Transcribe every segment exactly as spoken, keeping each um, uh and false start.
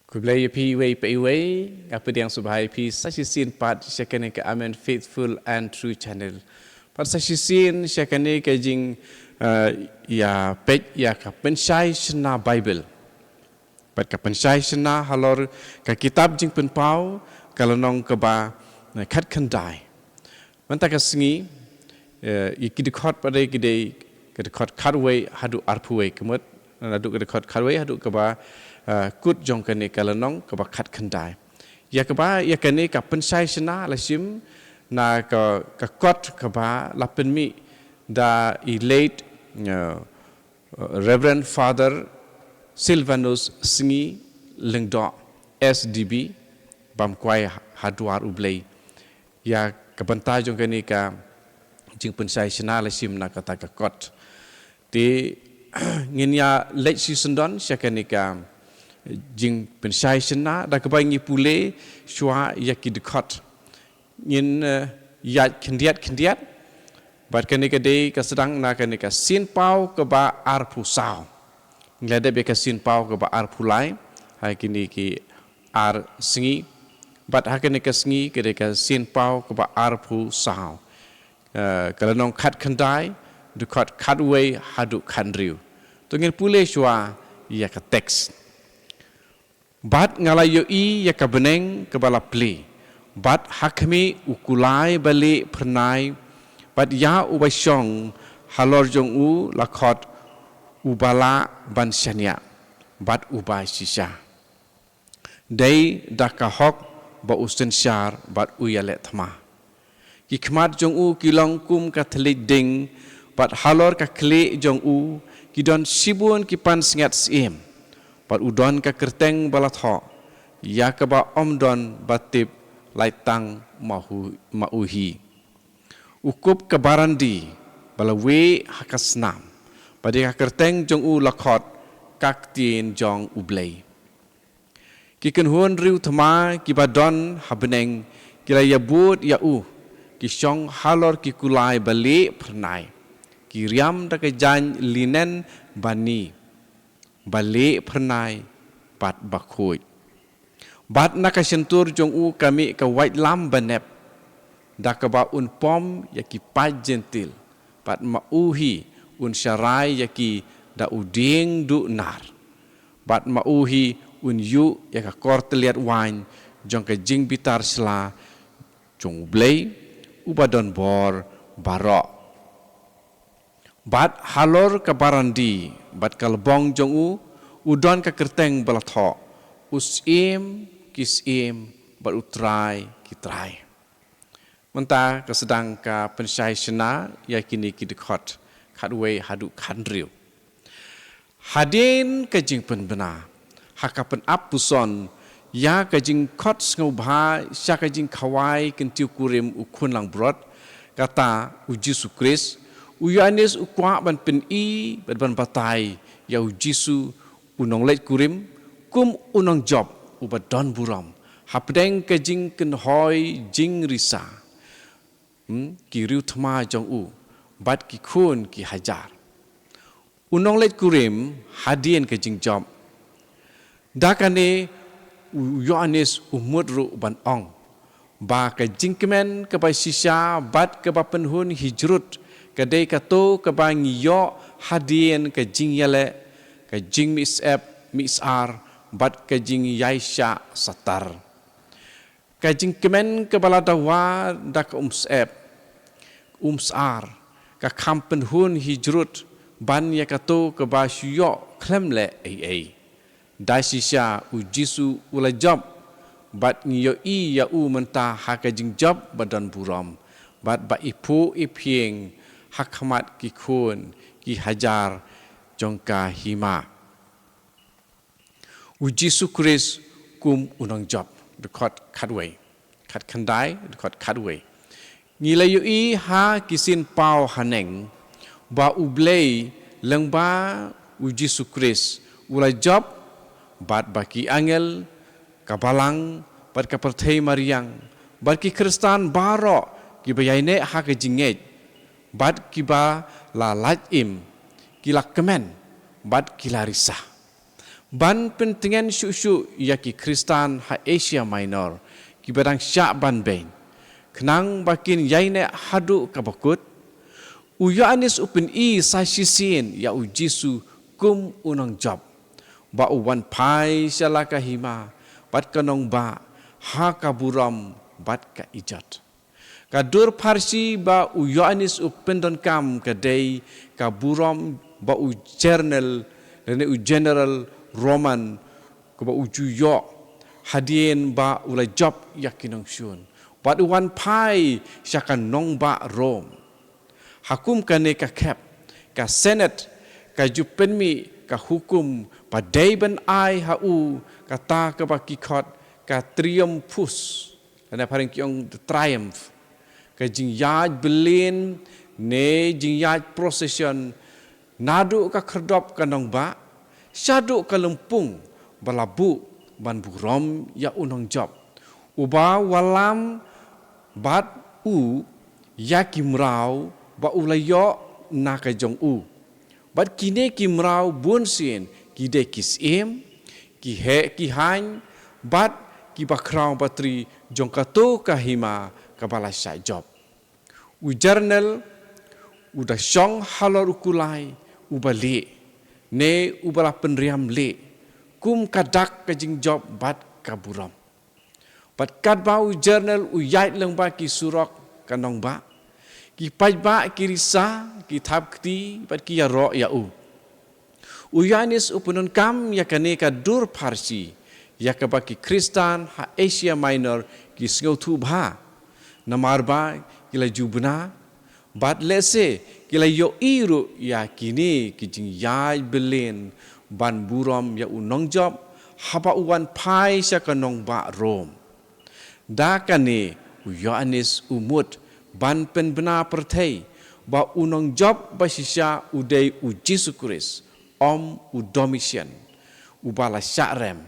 Khublei ïa phi iwei pa iwei, nga pdiang sngewbha ïa phi sa shisien pat sha kane ka Amen Faithful and True Channel. Pat sa shisien sha kane ka jing, eh, ïa peit ïa ka pynshai shynna Baibl. Pat ka pynshai shynna halor ka kitab Jingpynpaw, ka lynnong kaba, eh, khatkhyndai. Mynta ka sngi, eh, ïa ki dkhot pat de ki dei, ka dkhot khatwei haduh arphew wei, ka mut, naduh ka dkhot khatwei haduh kaba, eh, kut jong kane ka lynnong kaba khatkhyndai. Ïa kaba, ïa kane ka pynshai shynna la shim na ka, ka kot kaba la pynmih da i late, eh, Reverend Father Silvanus Sngi Lyngdoh, S D B, bam kwai ha Dwar U Blei. Ïa ka bynta jong kane ka jingpynshai shynna la shim na kata ka kot. Te ngin ïa leit shisyndon sha kane ka jingpynshai shynna da kaba ngi pule shuwa ïa ki dkhot. Ngin, eh, ïaid khyndiat khyndiat. Bad kane ka dei ka sdang na kane ka Synpaw kaba arphew saw. Ngi la dep ïa ka Synpaw kaba arphew lai ha kine ki ar sngi. Bad ha kane ka sngi ka dei ka Synpaw kaba arphew saw. Eh, ka lynnong khatkhyndai, dkhot khatwei haduh khathynriew. To ngin pule shuwa ïa ka teks. Bad nga la ïohi ïa ka bneng kaba la plie. Bad ha khmih u kulai ba lieh phyrnai. Bad ïa uba shong halor jong u la khot uba lah ban shaniah bad uba shisha. Dei da ka hok ba u synshar bad u ïaleh thma. Ki khmat jong u ki long kum ka thylliej ding, bad halor ka khlieh jong u ki don shibun ki pansngiat syiem. Bad u don ka kyrteng ba la thoh, ïa kaba ym don ba tip lait tang ma u hi. U kup ka barandi ba la wieh ha ka snam, bad ïa ka kyrteng jong u la khot ka Ktien jong U Blei. Ki kynhun riewthma kiba don ha bneng ki la ïabud ïa u, ki shong halor ki kulai ba lieh phyrnai, ki riam da ka jaiñ linen ba ni, ba lieh phyrnai bad ba khuid. Bad na ka shyntur jong u ka mih ka waitlam ba nep, da kaba un pom ïa ki paid Jentil, bad ma u hi un sharai ïa ki da u dieng duh nar. Bad ma u hi un ïuh ïa ka kor tylliat waiñ jong ka jingbitar sla jong U Blei, uba don bor baroh. Bad halor ka barandi bad ka lbong jong u, u don ka kyrteng ba la thoh, U Syiem ki syiem bad U Trai ki trai. Mynta ka sdang ka pynshai shynna ïa kine ki dkhot khatwei haduh khathynriew. Hadien ka jingpynbna ha ka pynap puson ïa ka jingkhot sngewbha sha ka jingkhawai kyntiew kurim u khun langbrot, kata U Jisu Khrist, u Ïoannis u kwah ban pyni bad ban batai ïa U Jisu u nongleit kurim kum u nongjop uba don burom hapdeng ka jingkynhoi jingrisa, hmm, ki riewthma jong u bad ki khun ki hajar. U nongleit kurim hadien ka jingjop. Da kane u Ïoannis u mut ruh ban ong ba ka jingkmen kaba shisha bad kaba pynhun hi jrut ka dei kato kaba ngi ïoh hadien ka jingïaleh, ka jingmihsyep mihsar bad ka jingïaishah satar. Ka jingkmen kaba la dawa da ka umsyep umsar ka kham pynhun hi jrut ban ïa kato kaba shu ïoh khlem leh ei ei. Da shisha U Jisu u la jop, bad ngi ïohi ïa u mynta ha ka jingjop ba don burom bad ba iphuh iphieng ha khmat ki khun ki hajar jong ka hima. U Jisu Khrist kum u nongjop, dkhot khatwei, khatkhyndai, dkhot khatwei. Ngi la ïohi ha ki Synpaw haneng ba U Blei lyngba U Jisu Khrist u la jop, bad ba ki angel, ka balang, bad ka pyrthei mariang, bad ki Khristan baroh kiba ïaineh ha ka jingngeit, bad kiba la lait im, ki la kmen bad ki la risa. Ban pyntngen shuh shuh ïa ki Khristan ha Asia Minor kiba dang shah ban beiñ, khnang ba kin ïaineh haduh kaba kut, u Ïoannis u pyni sa shisien ïa u Jisu kum u nongjop, ba u wan phai sha la ka hima bad ka nongbah ha ka burom bad ka ijot. Ka dur pharshi ba u Ïoannis u pyndonkam ka dei ka burom ba u General, lane u General Roman, kaba u ju ïoh hadien ba u la jop ïa ki nongshun bad u wan phai sha ka nongbah Rom. Ha kum kane ka khep, ka Senate ka ju pynmih ka hukum ba dei ban ai ha u kata kaba ki khot ka triumphus, lane phareng ki ong the triumph, ka jingïaid bylliñ ne jingïaid procession naduh ka khyrdop ka nongbah shaduh ka lympung ba la buh ban burom ïa u nongjop, uba wallam bad u ïa ki mraw ba u la ïoh na ka jong u. Bad kine ki mraw bunsien ki dei ki syiem, ki heh ki haiñ, bad ki bakhraw batri jong kato ka hima kaba la shah jop. U General u da shong halor u kulai uba lieh, ne uba la pynriam lieh, kum ka dak ka jingjop bad ka burom. Bad katba u General u ïaid lyngba ki surok ka nongbah, ki paidbah ki risa, ki thap kti bad ki ïaroh ïa u. U Ïoannis u pyndonkam ïa kane ka dur pharshi ïa kaba ki Khristan ha Asia Minor ki sngewthuh bha, namar ba ki la ju bna bad lehse ki la ïohi ruh ïa kine ki jingïaid bylliñ ban burom ïa u nongjop haba u wan phai sha ka nongbah Rom. Da kane u Ïoannis u mut ban pynbna pyrthei ba u nongjop ba shisha u dei u Jisu Khrist, ym u Domitian, uba la shah rem.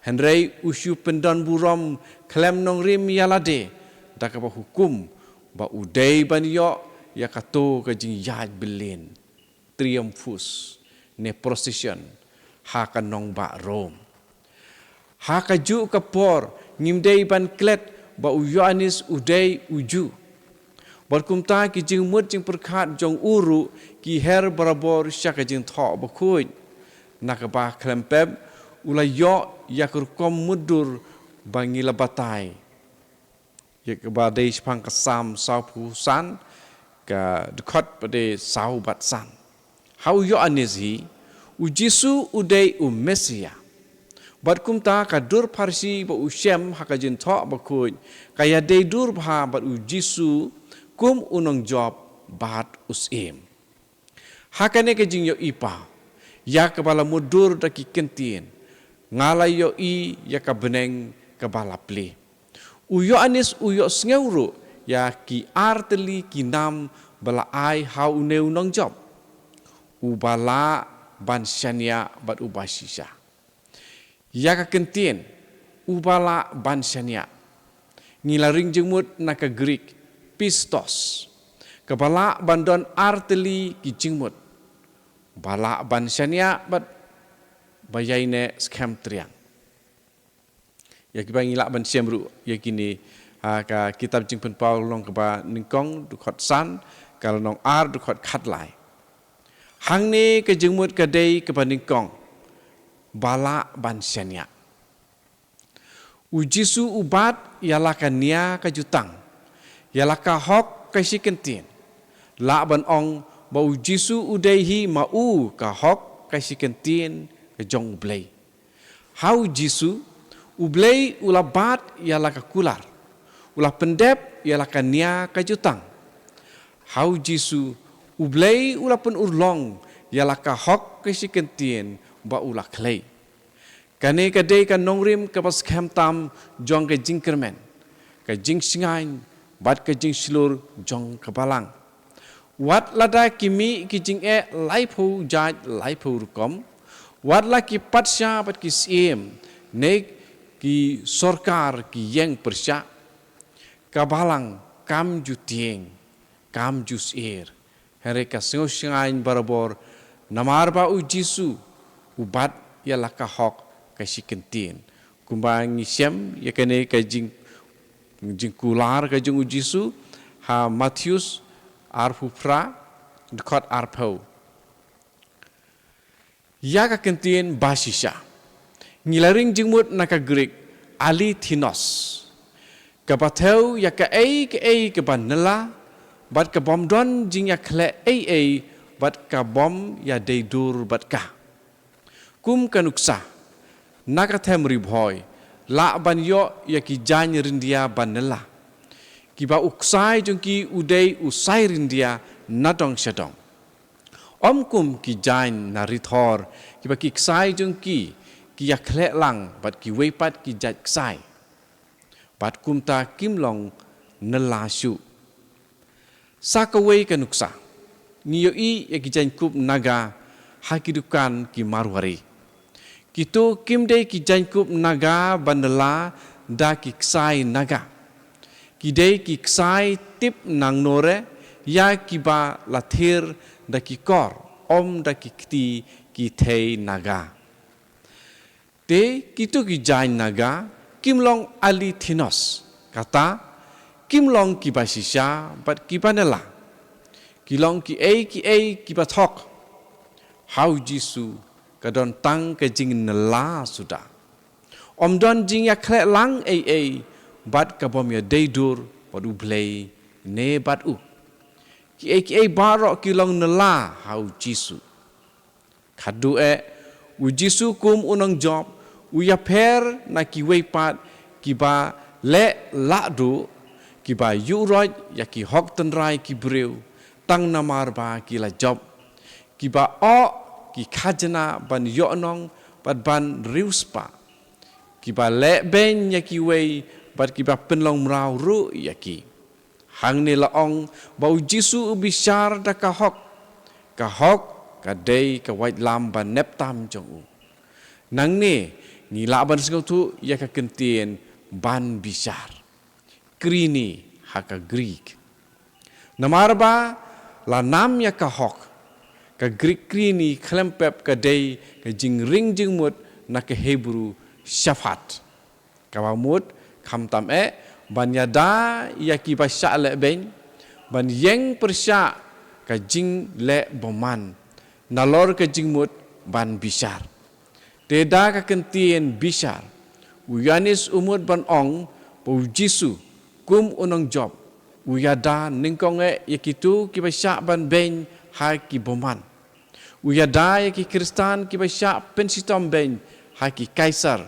Hynrei u shu pyndon burom khlem nongrim ïa lade da kaba hukum ba u dei ban ïoh ïa kato ka jingïaid bylliñ, triumphus, ne procession, ha ka nongbah Rom. Ha kajuh ka por ngim dei ban klet ba u Ïoannis u dei u Jiw. Bad kumta ki jingmut jingpyrkhat jong u ruh ki her barabor sha ka Jingthoh Bakhuid, na kaba khlem pep u la ïoh ïa ka rukom mutdur ba ngi la batai ïa kaba dei shaphang ka Salm sawphew san, ka dkhot ba dei saw bad san. Ha u Ïoannis hi, u Jisu u dei u Messiah. Bad kumta ka dur pharshi ba u shem ha ka Jingthoh Bakhuid ka ïadei dur bha bad u Jisu kum u nongjop bad u syiem. Ha kane ka jingïohi paw ïa kaba la mutdur da ki kyntien, nga la ïohi ïa ka bneng kaba la plie. U Ïoannis u ïohsngew ruh ïa ki ar tylli ki nam ba la ai ha une u nongjop, uba lah ban shaniah bad uba shisha. Ïa ka kyntien uba lah ban shaniah, ngi la ring jingmut na ka Greek, pistos, kaba lah ban don ar tylli ki jingmut, ba lah ban shaniah bad ba ïaineh skhem triang. Ïa kiba ngi lah ban shem ruh ïa kine ha ka kitab Jingpynpaw lynnong kaba nyngkong, dkhot san, ka lynnong ar, dkhot khatlai. Hangne ka jingmut ka dei kaba nyngkong, ba lah ban shaniah. U Jisu u bat ïa la ka nia ka jutang, ïa la ka hok ka shi kyntien. Lah ban ong ba u Jisu u dei hi ma u ka hok ka shi kyntien ka jong U Blei. Ha u Jisu, U Blei u la bat ïa la ka kular, u la pyndep ïa la ka nia ka jutang. Ha u Jisu, U Blei u la pynurlong ïa la ka hok ka shi kyntien ba u la khlei. Kane ka dei ka nongrim kaba skhem tam jong ka jingkyrmen, ka jingshngaiñ bad ka jingshlur jong ka Balang. Wat lada ki mih ki jingeh laiphew jait laiphew rukom, wat la ki patsha bad ki syiem ne ki sorkar ki ïeng pyrshah, ka Balang kam ju tieng, kam ju sheptieng. Hynrei ka sngewshngaiñ barabor namar ba u Jisu u bat ïa la ka hok ka shi kyntien. Kumba ngi shem ïa kane ka jing, jingkular ka jong u Jisu ha Mathaios arphew phra, dkhot arphew. Ïa ka kyntien ba shisha ngi la ring jingmut na ka Grik, alithinos, kaba thew ïa kaei kaei kaba nylla, bad ka bym don jingïakhleh ei ei, bad ka bym ïadei dur bad ka. Kum ka nuksa, na ka them Ri Bhoi lah ban ïoh ïa ki jaiñ ryndia ba nylla, kiba u ksai jong ki u dei u sai ryndia nadong shadong. Ym kum ki jaiñ na Ri Thor, kiba ki ksai jong ki ki ïakhleh lang bad kiwei pat ki jait ksai, bad kumta kim long nylla shuh. Sa kawei ka nuksa, ngi ïohi ïa ki jaiñkup Naga ha ki dukan ki Marwari. Kito kim dei ki jaiñkup Naga ba nylla da ki ksai Naga. Ki dei ki ksai tip nangno re ïa kiba la thied da ki kor, ym da ki kti ki thei Naga. Te kito ki jaiñ Naga kim long alithinos, kata kim long kiba shisha bad kiba nylla. Ki long kiei kiei kiba thok. Ha u Jisu ka don tang ka jingnylla suda. Ym don jingïakhleh lang ei ei, bad ka bym ïadei dur bad U Blei ne bad u. Kiei kiei baroh ki long nylla ha u Jisu. Khatduh eh, u Jisu kum u nongjop u ïapher na kiwei pat kiba leh lahduh, kiba ïuhroit ïa ki hok tynrai ki briew tang namar ba ki la jop, kiba oh ki khajna ban ïohnong bad ban riewspah, kiba leh beiñ ïa kiwei bad kiba pynlong mraw ruh ïa ki. Hangne la ong ba u Jisu u bishar da ka hok. Ka hok ka dei ka waitlam ba nep tam jong u. Nangne ngi lah ban sngewthuh ïa ka kyntien ban bishar, krene ha ka Grik. Namar ba la nam ïa ka hok, ka Grik krene khlem pep ka dei ka jingring jingmut na ka Hebru shaphat, kaba mut khamtam eh ban ïada ïa kiba shah leh beiñ, ban ïeng pyrshah ka jingleh bymman, nalor ka jingmut ban bishar. Te da ka kyntien bishar, u Ïoannis u mut ban ong ba u Jisu kum u nongjop u ïada nyngkong eh ïa kito kiba shah ban beiñ ha ki bymman. U ïada ïa ki Khristan kiba shah pynshitom beiñ ha ki Kaisar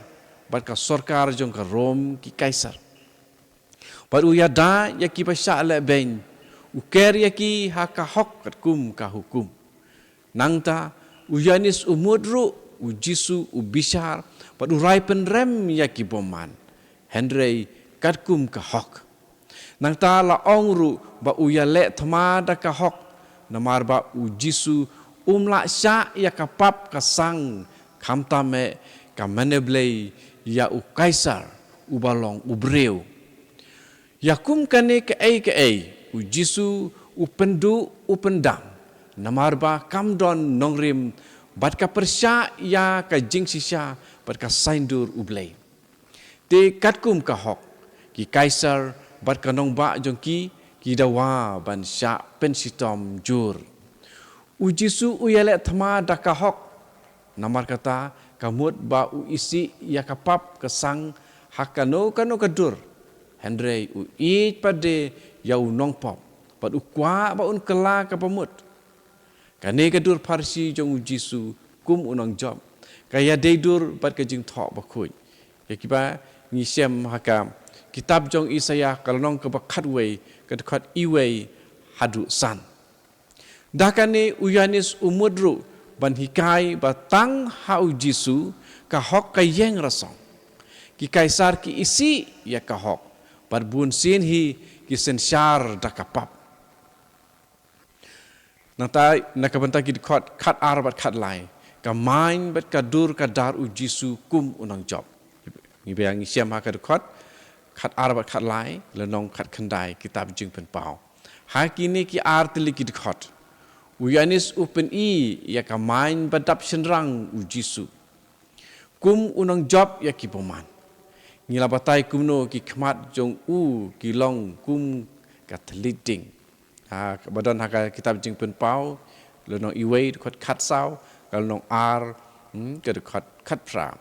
bad ka sorkar jong ka Rom ki Kaisar. Bad u ïada ïa kiba shah leh beiñ, u ker ïa ki ha ka hok katkum ka hukum. Nangta u Ïoannis u mut ruh u Jisu u bishar bad u rai pynrem ïa ki bymman, hynrei katkum ka hok. Nangta la ong ruh ba u ïaleh thma da ka hok, namar ba u Jisu um lah shah ïa ka pap ka sang, khamtam eh ka mane Blei ïa u Kaisar uba long u briew. Ïa kum kane kaei kaei u Jisu u pynduh u pyndam, namar ba kam don nongrim bad ka pyrshah ïa ka jingshisha bad ka saiñdur U Blei. Te katkum ka hok, ki Kaisar bad ka nongbah jong ki ki dawa ban shah pynshitom jur. U Jisu u ïaleh thma da ka hok. Namar kata ka mut ba u isih ïa ka pap ka sang ha kano kano ka dur, hynrei u ïeit pat de ïa u nongpop bad u kwah ba un kylla kaba mut. Kane ka dur pharshi jong u Jisu kum u nongjop ka ïadei dur bad ka Jingthoh Bakhuid, ïa kiba ngi shem ha ka kitab jong Isaïah ka lynnong kaba khatwei, ka dkhot iwei haduh san. Da kane u Ïoannis u mut ruh ban hikai ba tang ha u Jisu ka hok ka ïeng rasong. Ki Kaisar ki isih ïa ka hok, bad bunsien hi ki synshar da ka pap. Nangta na ka bynta ki dkhot khatar bad khatlai, ka maiñ bad ka dur ka dar u Jisu kum u nongjop. Ngi ba ngi shem ha ka dkhot khatar bad khatlai, lynnong khatkhyndai kitab Jingpynpaw. Ha kine ki ar tylli ki dkhot, u Ïoannis u pyni ïa ka maiñ ba dap shynrang u Jisu. Kum u nongjop ïa ki bymman. Ngi la batai kumno ki khmat jong u ki long kum ka thylliej ding. Ha, ba don ha ka kitab Jingpynpaw, lynnong iwei dkhot khatsaw, ka lynnong ar, hmm, ka dkhot khatphra.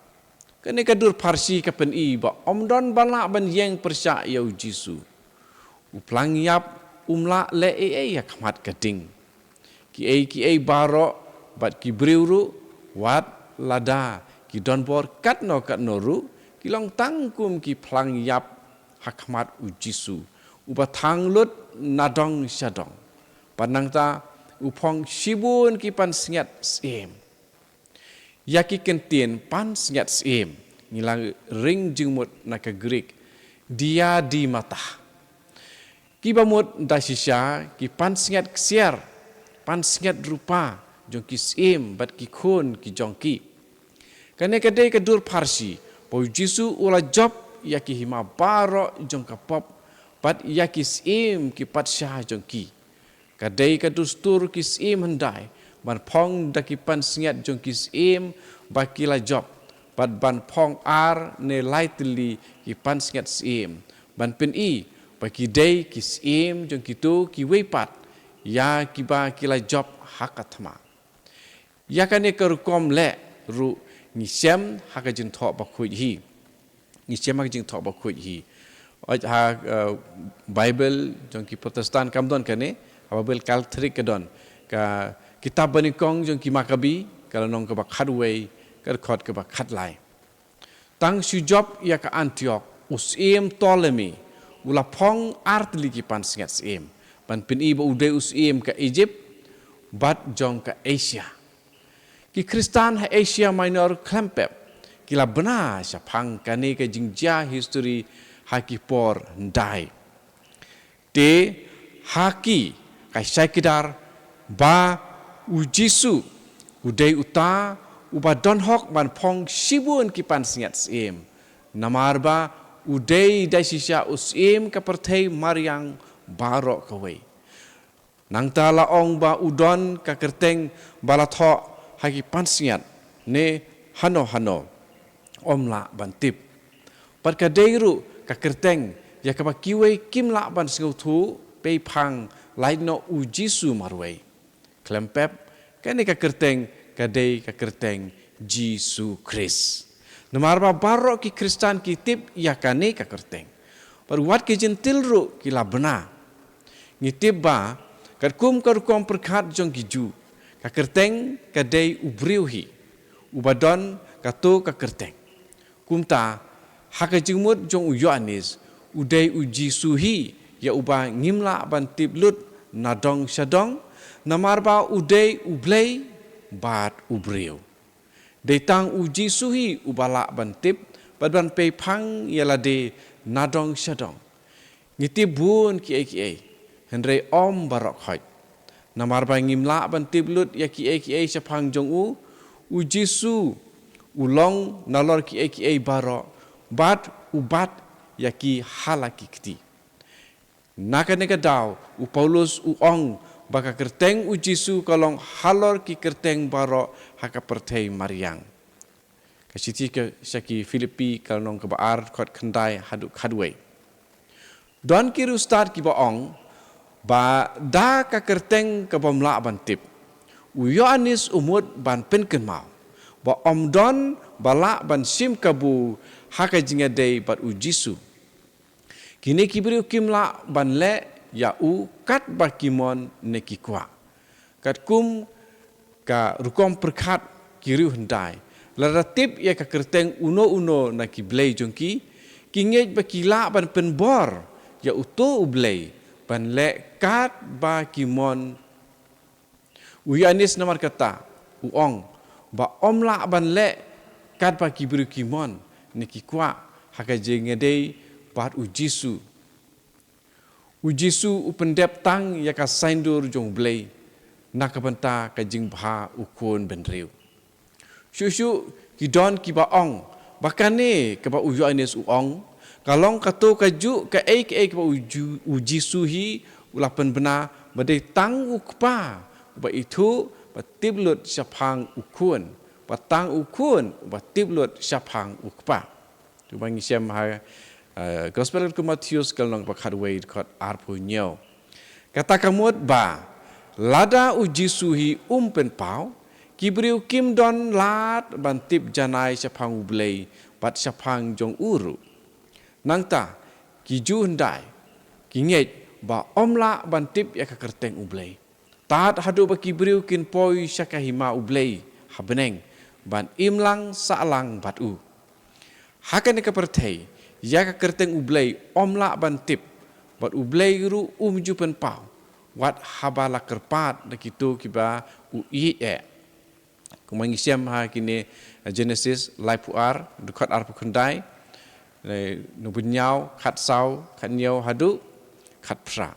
Kane ka dur pharshi ka pyni ba ym don ba lah ban ïeng pyrshah ïa u Jisu. U phlang ïap um lah leh ei ei ha khmat ka ding. Kiei kiei baroh bad ki briew ruh, wat lada ki don bor katno katno ruh, ki long tang kum ki phlang ïap ha khmat u Jisu, uba thang lut na dong sha dong. Bad nangta u phong shibun ki pansngiat syiem. Ïa ki kyntien pansngiat syiem ngi la ring jingmut na ka Greek, diademata. Kiba mut da shisha ki pansngiat ksiar, pansngiat rupa jong ki syiem bad ki khun ki jong ki. Kane ka dei ka dur pharshi ba u Jisu u la jop ïa ki hima baroh jong ka pop bad ïa ki syiem ki patsha jong ki. Ka dei ka dustur ki syiem hyndai ban phong da ki pansngiat jong ki syiem ba ki la jop, bad ban phong ar ne lai tylli ki pansngiat syiem ban pyni ba ki dei ki syiem jong kito kiwei pat ïa kiba ki la jop ha ka thma. Ïa kane ka rukom leh ruh ngi shem ha ka Jingthoh Bakhuid hi. Ngi shem ha ka Jingthoh Bakhuid hi. Oi, ha, eh, Baibl jong ki Protestant kam don kane, ha Baibl Catholic ka don. Ka Kitab Banyngkong jong ki Makabi, ka lynnong kaba khatwei, ka dkhot kaba khatlai. Tang shu jop ïa ka Antiok, u syiem Ptolemy u la phong ar tylli ki pansngiat syiem ban pyni ba u dei u syiem ka Egypt bad jong ka Asia. Ki Khristan ha Asia Minor khlem pep ki la bna shaphang kane ka jingjia history ha ki por hyndai. Te ha ki ka shai kdar ba u Jisu u dei uta uba don hok ban phong shibun ki pansngiat syiem. Namar ba u dei da shisha u syiem ka pyrthei mariang baroh kawei. Nangta la ong ba u don ka kyrteng ba la thoh ha ki pansngiat ne hano hano, ym lah ban tip. Bad ka dei ruh ka kyrteng ïa kaba kiwei kim lah ban sngewthuh pei phang lait noh u Jisu marwei. Khlem pep, kane ka kyrteng ka dei ka kyrteng Jisu Khrist. Namar ba baroh ki Khristan ki tip ïa kane ka kyrteng. Bad wat ki Jentil ruh ki la bna. Ngi tip ba katkum ka rukom pyrkhat jong ki Jiw, ka kyrteng ka dei u briew hi, uba don kato ka kyrteng. Kumta ha ka jingmut jong u Ïoannis, u dei u Jisu hi ïa uba ngim lah ban tip lut na dong sha dong, namar ba u dei u Blei bad u briew. Dei tang u Jisu hi uba lah ban tip bad ban pei phang ïa lade na dong sha dong. Ngi tip bun kiei kiei, hynrei ym baroh khoit. Namar ba ngim lah ban tip lut ïa kiei kiei shaphang jong u, u Jisu u long nalor kiei kiei baroh bad u bat ïa ki ha la ki kti. Na kane ka daw u Paulus u ong ba ka kyrteng u Jisu ka long halor ki kyrteng baroh ha ka pyrthei mariang. Ka shithi ka sha ki Philippi ka lynnong kaba ar, dkhot khyndai haduh khatwei. Don ki riewstad kiba ong ba da ka kyrteng ka bym lah ban tip, u Ïoannis u mut ban pynkynmaw ba ym don ba lah ban shim kabu ha ka jingïadei bad u Jisu. Kine ki briew kim lah ban leh ïa u katba ki mon ne ki kwah. Katkum ka rukom pyrkhat ki riew hyndai, lada tip ïa ka kyrteng uno uno na ki blei jong ki, ki ngeit ba ki lah ban pynbor ïa uto u blei ban leh katba ki mon. U Ïoannis namar kata u ong ba ym lah ban leh katba ki briew ki mon ne ki kwah ha ka jingïadei bad u Jisu. U Jisu u pyndep tang ïa ka saiñdur jong u Blei na ka bynta ka jingbha u khun bynriew. Shuh shuh ki don kiba ong ba kane kaba u Ïoannis u ong ka long kato kajuh kaei kaei kaba u Ju-, u Jisu hi u la pynbna, ba dei tang u Kpa uba ithuh ba tip lut shaphang u khun. ba tang u Khun uba tip lut shaphang u Kpa. Kumba ngi shem ha, eh, Gospel katkum u Mathaios ka lynnong ba khatwei dkhot arphew hynñiew. Kata ka mut ba lada u Jisu hi um pynpaw, ki briew kim don lad ban tip janai shaphang U Blei bad shaphang jong u ruh. Nangta ki Jiw hyndai ki ngeit ba ym lah ban tip ïa ka kyrteng U Blei, tad haduh ba ki briew kin poi sha ka hima U Blei ha bneng ban imlang sahlang bad u. Ha kane ka pyrthei, ïa ka kyrteng U Blei ym lah ban tip, bad U Blei ruh um ju pynpaw, wat haba la kyrpad da kito kiba u ïeit eh. Kumba ngi shem ha kine, eh, Genesis laiphew ar, dkhot arphew khyndai, eh, Nongbhaïaw khatsaw, khathynñiew haduh khatphra.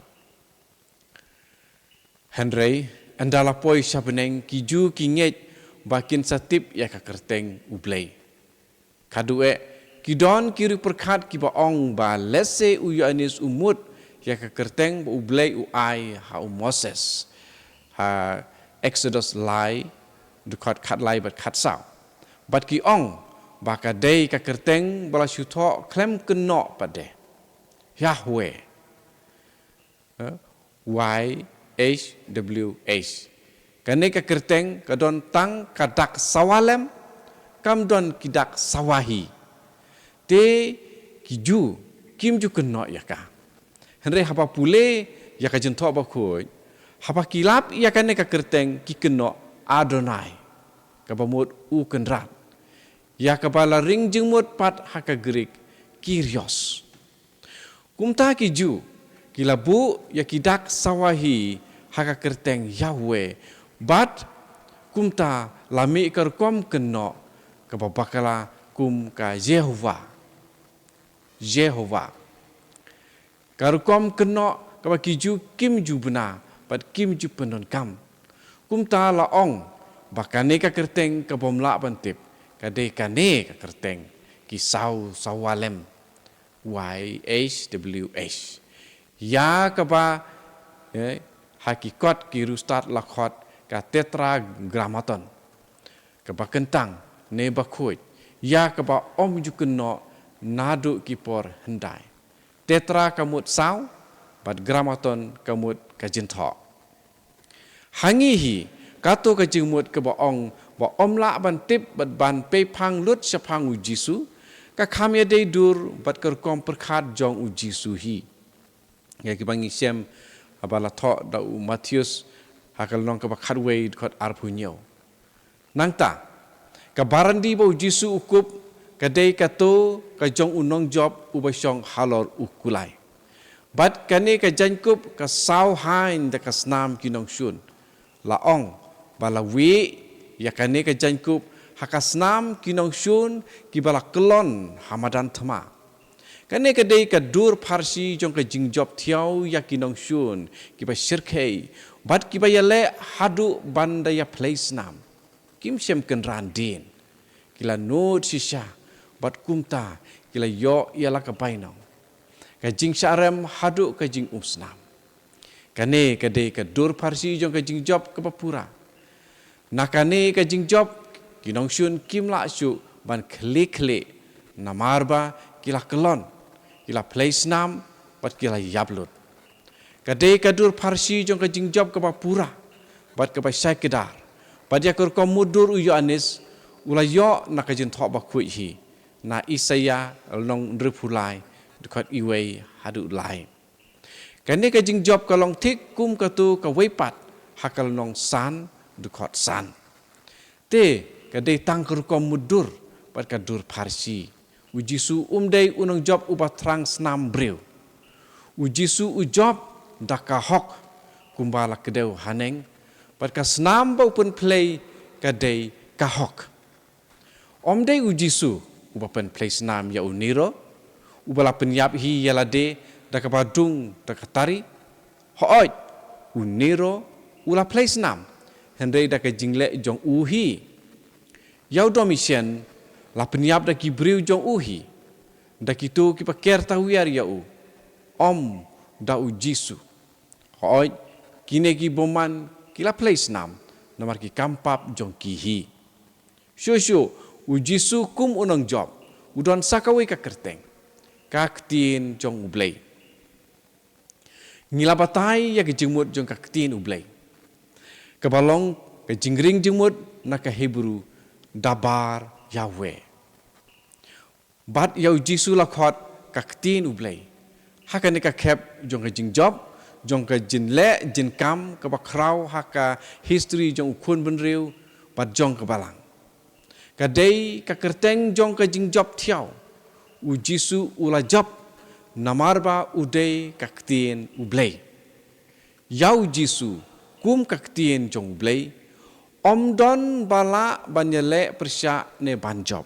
Hynrei ynda la poi sha bneng, ki Jiw ki ngeit ba kin sa tip ïa ka kyrteng U Blei. Khadduh eh, ki don ki riewpyrkhat kiba ong ba lehse u Ïoannis u mut ïa ka kyrteng ba U Blei u ai ha u Moses ha Exodus lai, dkhot khatlai bad khatsaw. Bad ki ong ba ka dei ka kyrteng ba la shu thoh khlem kynnoh pat de, Yahweh. Eh, Y H W H. Kane ka kyrteng ka don tang ka dak sawa lem, kam don ki dak sawa hi. Te ki Jiw kim ju kynnoh ïa ka. Hynrei haba pule ïa ka Jingthoh Bakhuid, haba ki lap ïa kane ka kyrteng ki kynnoh Adonai, kaba mut U Kynrad. Ïa kaba la ring jingmut pat ha ka Greek, Kyrios. Kumta ki Jiw ki la buh ïa ki dak sawa hi ha ka kyrteng Yahweh, bad kumta la mih ka rukom kynnoh kaba bakla kum ka Jehovah. Jehovah. Ka rukom kynnoh kaba ki Jiw kim ju bna bad kim ju pyndonkam. Kumta la ong ba kane ka kyrteng kaba ym lah ban tip, ka dei kane ka kyrteng ki saw sawa lem, Y H W H. Ïa kaba, eh, ha ki kot ki riewstad la khot ka Tetragrammaton, kaba kyntang ne bakhuid, ïa kaba ym ju kynnoh naduh ki por hyndai. Tetra ka mut saw, bad grammaton ka mut ka jingthoh. Ha ngi hi, kato ka jingmut kaba ong ba ym lah ban tip bad ban peiphang lut shaphang U Jisu, ka kham ïadei dur bad ka rukom pyrkhat jong U Jisu hi. Ïa kiba ngi shem haba la thoh da u Mathaios ha ka lynnong kaba khatwei, dkhot arphew hynñiew. Nangta, ka barandi ba U Jisu u kup ka dei kato ka jong u nongjop uba shong halor u kulai. Bad kane ka jaiñkup ka saw haiñ da ka snam ki nongshun. La ong ba la wieh ïa kane ka jaiñkup ha ka snam ki nongshun kiba la kyllon ha madan thma. Kane ka dei ka dur pharshi jong ka jingjop thiaw ïa ki nongshun kiba shyrkhei bad kiba ïaleh haduh ban da ïa phlei snam. Kim shem kynran dien. Ki la nud shisha bad kumta ki la ïoh ïa la ka bainong, ka jingshah rem haduh ka jingumsnam. Kane ka dei ka dur pharshi jong ka jingjop kaba pura. Na kane ka jingjop, ki nongshun kim lah shuh ban khlieh khlieh, namar ba ki la kyllon, ki la phlei snam bad ki la ïap lut. Ka dei ka dur pharshi jong ka jingjop kaba pura bad kaba shai kdar. Bad ïa ka rukom mutdur u Ïoannis u la ïoh na ka Jingthoh Bakhuid hi, na Isaïah lynnong hynriewphew lai, dkhot iwei haduh lai. Kane ka jingjop ka long thik kum kato kawei pat ha ka lynnong san, dkhot san. Te ka dei tang ka rukom mutdur bad ka dur pharshi. U Jisu um dei u nongjop uba thrang snam briew. U Jisu u jop da ka hok kumba la kdew haneng, bad ka snam ba u pynphlei ka dei ka hok. Ym dei U Jisu uba pynphlei snam ïa u Nero, uba la pynïap hi ïa lade da kaba dung da ka tari. Hooid, u Nero u la phlei snam, hynrei da ka jingleh jong u hi. Ïa u Domitian la pynïap da ki briew jong u hi, da kito kiba ker tawiar ïa u, ym da U Jisu. Hooid, kine ki bymman ki la phlei snam namar ki kam pap jong ki hi. Shuh shuh, u Jisu kum u nongjop u don sa kawei ka kyrteng, ka Ktien jong U Blei. Ngi la batai ïa ka jingmut jong ka Ktien U Blei, kaba long ka jingring jingmut na ka Hebru, Dabar Yahweh. Bad ïa u Jisu la khot ka Ktien U Blei ha kane ka khep jong ka jingjop, jong ka jingleh jinkam kaba khraw ha ka history jong u khun bynriew bad jong ka balang. Ka dei ka kyrteng jong ka jingjop thiaw. U Jisu u la jop namar ba u dei ka Ktien U Blei. Ïa u Jisu kum ka Ktien jong U Blei, ym don ba lah ban ïaleh pyrshah ne ban jop.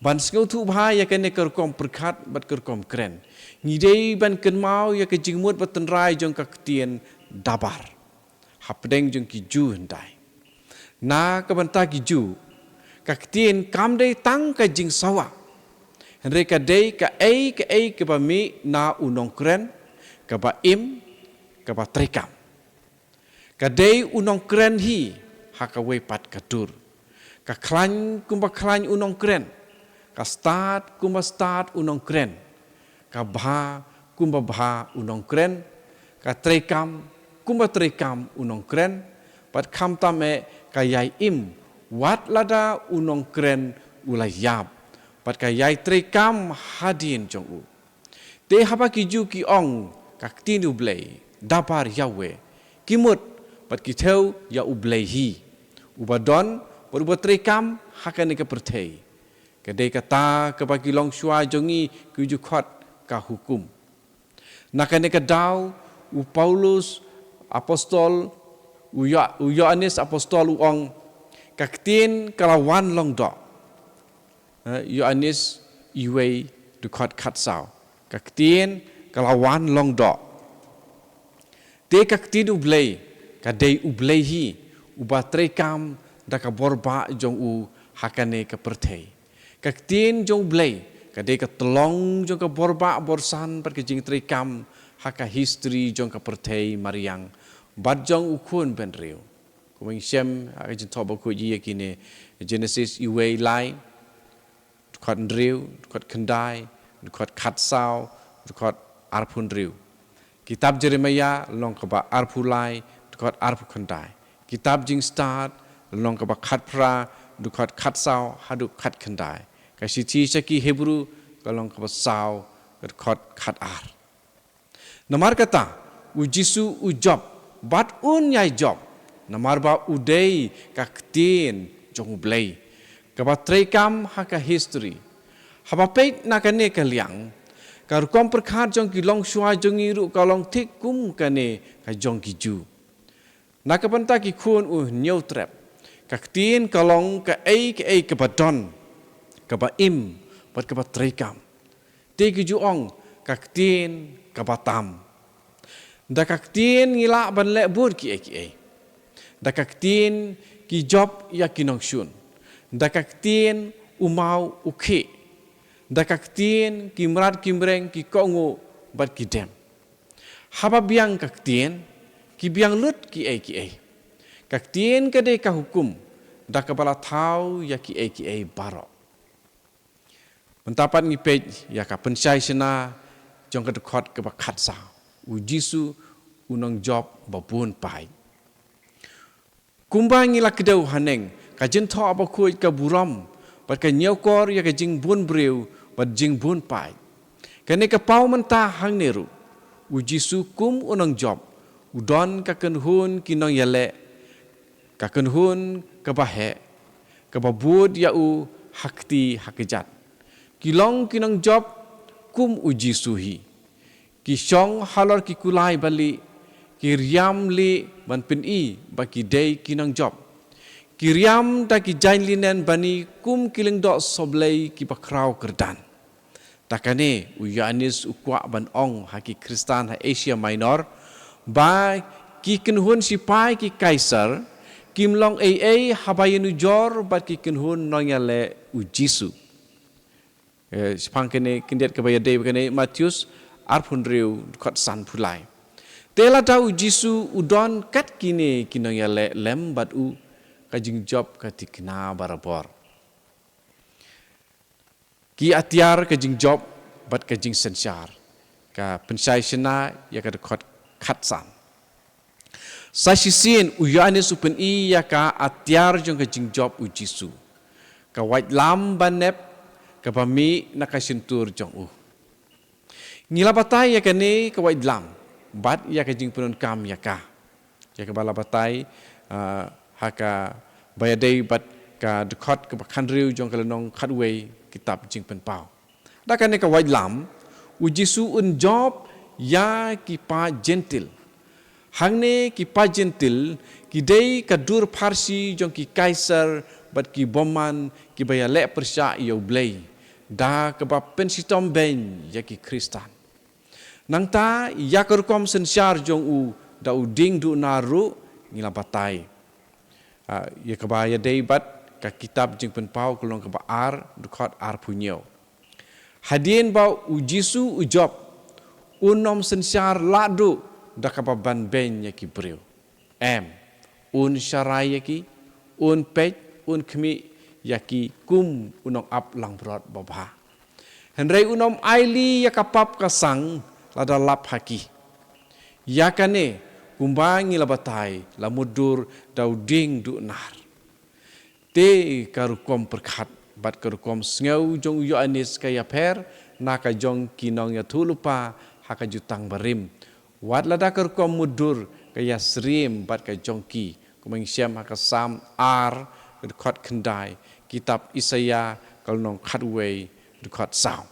Ban sngewthuh bha ïa kane ka rukom pyrkhat bad ka rukom kren, ngi dei ban kynmaw ïa ka jingmut ba tynrai jong ka ktien dabar hapdeng jong ki Jiw hyndai. Na ka bynta ki Jiw, ka ktien kam dei tang ka jingsawa, hynrei ka dei kaei kaei kaba mih na u nongkren, kaba im, kaba treikam. Ka dei u nongkren hi ha kawei pat ka dur. Ka khlaiñ kumba khlaiñ u nongkren, ka stad kumba stad u nongkren, ka bha kumba bha u nongkren, ka treikam kumba treikam u nongkren, bad khamtam eh ka ïai im wat lada u nongkren u la ïap, bad ka ïai treikam hadien jong u. Te haba ki Jiw ki ong ka Ktien U Blei, dabar Yahweh, ki mut bad ki thew ïa U Blei hi, uba don bad uba treikam ha kane ka pyrthei. Ka dei kata kaba ki longshuwa jong ngi ki ju khot ka hukum. Na kane ka daw, u Paulus apostol, u Yo-, u Ïoannis apostol u ong, ka ktien ka la wan long doh. Eh, Ïoannis iwei, dkhot khatsaw. Ka ktien ka la wan long doh. Te ka Ktien U Blei ka dei U Blei hi, uba treikam da ka bor bah jong u ha kane ka pyrthei. Ka Ktien jong U Blei ka dei ka tyllong jong ka bor bah bor san bad ka jingtreikam ha ka history jong ka pyrthei mariang bad jong u khun bynriew. Kumba ngi shem ha ka Jingthoh Bakhuid ïa kine, Genesis iwei lai, dkhot hynriew, dkhot khyndai, dkhot khatsaw, dkhot arphew hynriew. Kitab Jeremaïah lynnong kaba arphew lai, dkhot arphew khyndai. Kitab Jingstad lynnong kaba khatphra, dkhot khatsaw haduh khatkhyndai. Ka shithi sha ki Hebru ka lynnong kaba saw, dkhot khatar. Namar kata, u Jisu u jop bad un ïai jop, namar ba u dei ka Ktien jong U Blei, kaba treikam ha ka history. Haba peit na kane ka liang, ka rukom pyrkhat jong ki longshuwa jong ngi ruh ka long thik kum kane ka jong ki Jiw. Na ka bynta ki khun u Hynñiewtrep, ka ktien ka long kaei kaei kaba don, kaba im bad kaba treikam. Te ki ju ong, ka ktien kaba tam. Da ka ktien ngi lah ban leh bun kiei kiei. Da ka ktien ki jop ïa ki nongshun. Da ka ktien u maw u khih. Da ka ktien ki mrad ki mreng, ki kohnguh bad ki dem. Haba biang ka ktien, ki biang lut kiei kiei. Ka ktien ka dei ka hukum da kaba la thaw ïa kiei kiei baroh. Mynta pat ngi peit ïa ka pynshai shna jong ka dkhot kaba khatsaw. U Jisu u nongjop ba bun paid. Kumba ngi la kdew haneng, ka Jingthoh Bakhuid ka burom bad ka ñiewkor ïa ka jingbun briew bad jingbun paid. Kane ka paw mynta hangne ruh, u Jisu kum u nongjop u don ka kynhun ki nongïaleh, ka kynhun kaba heh, kaba bud ïa u ha kti ha kjat. Ki long ki nongjop kum u Jisu hi. Ki shong halor ki kulai ba lieh, ki riam lieh ban pyni ba ki dei ki nongjop. Ki riam da ki jaiñ linen bani kum ki lyngdoh sohblei kiba khraw kyrdan. Da kane u Ïoannis u kwah ban ong ha ki Khristan ha Asia Minor ba ki kynhun shipai ki Kaisar kim long ei ei haba ïanujor bad ki kynhun nongïaleh u Jisu. Eh, shaphang kane khyndiat kaba ïadei bad kane, Mathaios arphew hynriew, dkhot sanphew lai. Te lada u Jisu u don kat kine ki nongïaleh lem bad u, ka jingjop ka thikna barabor. Ki atiar ka jingjop bad ka jingsynshar. Ka pynshai shynna ïa ka dkhot khatsan. Sa shisien u Ïoannis u pyni ïa ka atiar jong ka jingjop u Jisu. Ka waitlam banep kaba mih na ka shyntur jong u. Ngi la batai ïa kane ka waitlam bad ïa ka jingpyndonkam ïa ka. Ïa kaba la batai, ah, ha kaba ïadei bad ka dkhot kaba khathynriew jong ka lynnong khatwei kitab Jingpynpaw. Da kane ka waitlam, u Jisu un jop ïa ki paid Jentil. Hangne ki paid Jentil, ki dei ka dur pharshi jong ki kaisar bad ki bymman kiba ïaleh pyrshah ïa u Blei. Da kaba pynshitom beiñ ïa ki Khristan. Nangta ïa ka rukom synshar jong u da u dieng duh nar ruh ngi la batai. Ah, ïa kaba ïadei bad ka kitab Jingpynpaw ka lynnong kaba ar, dkhot arphew hynñiew. Hadien ba u Jisu u jop, un ym synshar lah duh da kaba ban beiñ ïa ki briew. Em, un sharai ïa ki, un peit, un khmih ïa ki kum u nongap langbrot babha. Hynrei un ym ailad ïa ka pap ka sang lada lap ha ki. Ïa kane, kumba ngi la batai, la mutdur da u dieng duh nar. Te ka rukom pyrkhat bad ka rukom sngew jong u Ïoannis ka ïapher na ka jong ki nongïathuhlypa ha ka Jutang Barim. Wat lada ka rukom mutdur ka ïasyriem bad ka jong ki, kumba ngi shem ha ka Salm ar, dkhot khyndai, kitab Isaïah ka lynnong khatwei, dkhot saw.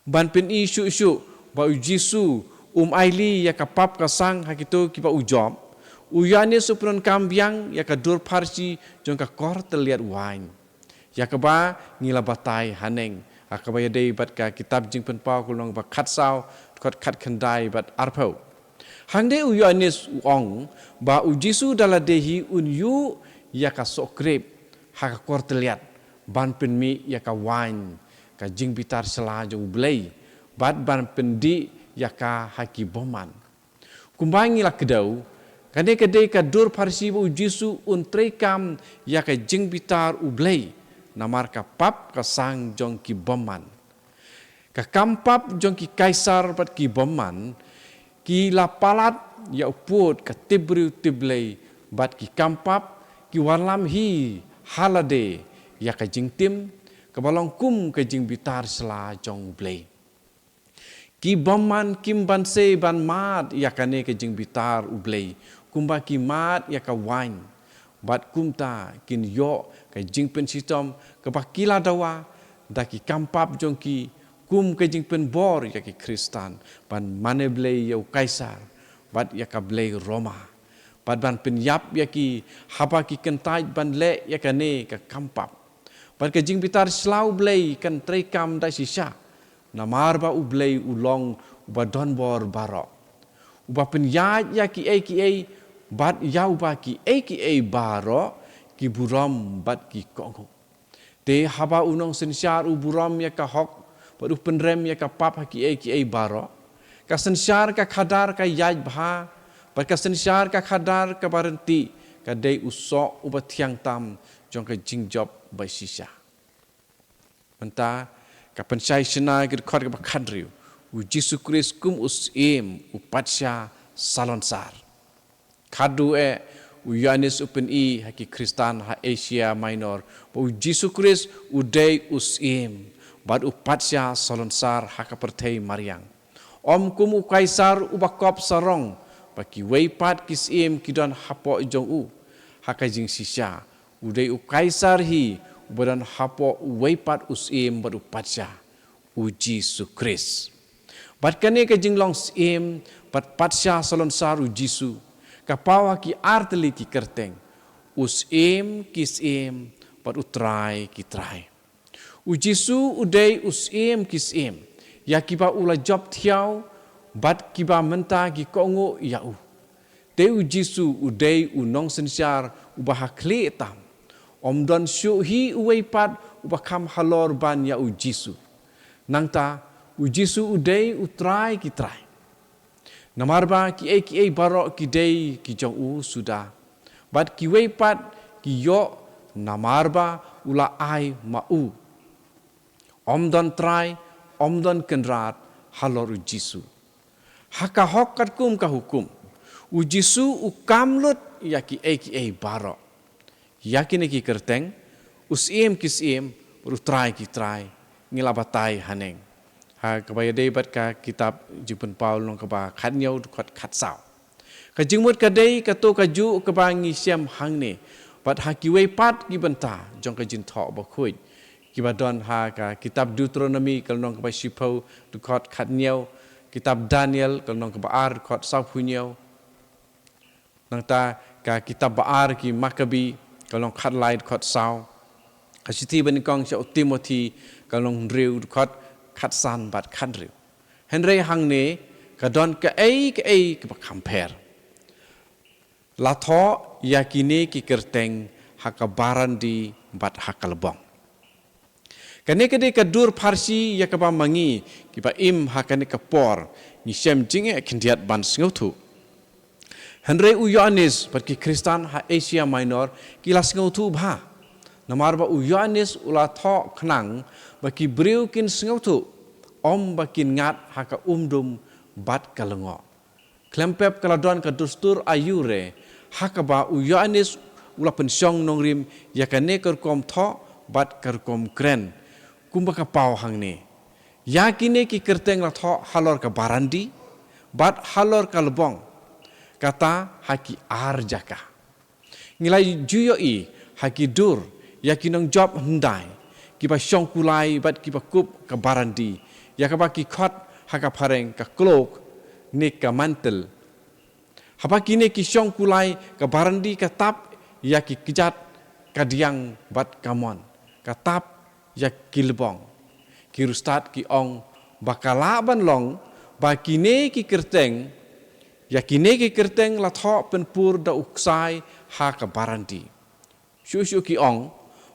Ban pyni shuh shuh ba u Jisu um ailad ïa ka pap ka sang ha kito kiba u jop, u Ïoannis u pyndonkam biang ïa ka dur pharshi jong ka kor tylliat waiñ. Ïa kaba ngi la batai haneng, ha kaba ïadei bad ka kitab Jingpynpaw ka lynnong ba khatsaw, dkhot khatkhyndai bad arphew. Hangne u Ïoannis u ong ba u Jisu da lade hi un ïuh ïa ka soh krep ha ka kor tylliat ban pynmih ïa ka waiñ, ka jingbitar sla jong u Blei, bad ban pyndih ïa ka ha ki bymman. Kumba ngi la kdew, kane ka dei ka dur pharshi ba u Jisu un treikam ïa ka jingbitar u Blei namar ka pap ka sang jong ki bymman. Ka kam pap jong ki kaisar bad ki bymman ki la palat ïa u pud ka tipbriew tipblei bad ki kam pap ki wallam hi ha lade ïa ka jingtim kaba long kum ka jingbitar sla jong u Blei. Ki bymman kim banse ban mad ïa kane ka jingbitar u Blei kumba ki mad ïa ka waiñ. Bad kumta kin ïoh ka jingpynshitom kaba ki la dawa da ki kam pap jong ki kum ka jingpynbor ïa ki Khristan ban mane blei ïa u Kaisar bad ïa ka blei Roma. Bad ban pynïap ïa ki haba ki kyntait ban leh ïa kane ka kam pap. Bad ka jingbitar sla u Blei kan treikam da shisha. Namar ba u Blei u long uba donbor baroh, uba pynïaid ïa kiei kiei, bad ïa uba kiei kiei baroh ki burom bad ki kohnguh. Te haba u nongsynshar u burom ïa ka hok bad u pynrem ïa ka pap ha kiei kiei baroh, ka synshar ka khadar ka ïaid bha, bad ka synshar ka khadar kaba ryntih ka dei u soh uba thiang tam jong ka jingjop ba shisha. Mynta ka pynshai shna ki dkhot kaba khathynriew, u Jisu Khrist kum u Syiem u Patsha Salonsar. Khadduh eh u Ïoannis u pyni ha ki Khristan ha Asia Minor ba u Jisu Khrist u dei u Syiem bad u Patsha Salonsar ha ka pyrthei mariang. Ym kum u Kaisar uba kop sarong ba kiwei pat ki syiem ki don hapoh jong u. Ha ka jingshisha, u dei u Kaisar hi uba don hapoh uwei pat u Syiem bad u Patsha, u Jisu Khrist. Bad kane ka jinglong Syiem bad Patsha Salonsar u Jisu ka paw ha ki artylli ki kyrteng: u Syiem ki syiem bad u Trai ki trai. U Jisu u dei u Syiem ki syiem ïa kiba u la jop thiaw bad kiba mynta ki kohnguh ïa u. Te u Jisu u dei u nongsynshar uba ha khlieh tam. Ym don shuh hi uwei pat uba kham halor ban ïa u Jisu. Nangta u Jisu u dei u Trai ki trai. Namar ba kiei kiei baroh ki dei ki jong u suda, bad kiwei pat ki ïoh namar ba u la ai ma u. Ym don trai, ym don kynrad halor u Jisu. Ha ka hok katkum ka hukum, u Jisu u kam lut ïa kiei kiei baroh. Ïa kine ki kyrteng, u Syiem ki syiem, u Trai ki trai, ngi la batai haneng. Ha kaba ïadei bad ka kitab Jingpynpaw lynnong kaba khathynñiew dkhot khatsaw. Ka jingmut ka dei kato kajuh kaba ngi shem hangne bad ha kiwei pat ki bynta jong ka Jingthoh Bakhuid, kiba don ha ka kitab Deuteronomi ka lynnong kaba shiphew dkhot khathynñiew, kitab Daniel ka lynnong kaba ar dkhot sawphew hynñiew. Nangta ka kitab ba ar ki Makabi ka lynnong khatlai dkhot saw. Ka shithi banyngkong sha u Timothi ka lynnong hynriew dkhot khatsan bad khathynriew. Hynrei hangne ka don kaei kaei kaba kham pher. La thoh ïa kine ki kyrteng ha ka barandi bad ha ka lbong. Kane ka dei ka dur pharshi ïa kaba ma ngi kiba im ha kane ka por ngi shem jingeh khyndiat ban sngewthuh. Hynrei u Ïoannis bad ki Khristan ha Asia Minor ki la sngewthuh bha. Namar ba u Ïoannis u la thoh khnang ba ki briew kin sngewthuh, ym ba kin ngat ha ka umdum bad ka lyngngoh. Khlem pep ka la don ka dustur aïu re ha kaba u Ïoannis u la pynshong nongrim ïa kane ka rukom thoh bad ka rukom kren. Kumba ka paw hangne. Ïa kine ki kyrteng la thoh halor ka barandi bad halor ka lbong. Kata ha ki ar jaka. Ngi la ju ïohi ha ki dur ïa ki nongjop hyndai kiba shong kulai bad kiba kup ka barandi, ïa kaba ki khot ha ka phareng ka cloak ne ka mantle. Haba kine ki shong kulai, ka barandi ka tap ïa ki kjat, ka diang bad ka mon, ka tap ïa ki lbong. Ki riewstad ki ong ba ka lah ban long ba kine ki kyrteng, ïa kine ki kyrteng la thoh pynpur da u ksai ha ka barandi. Shuh shuh ki ong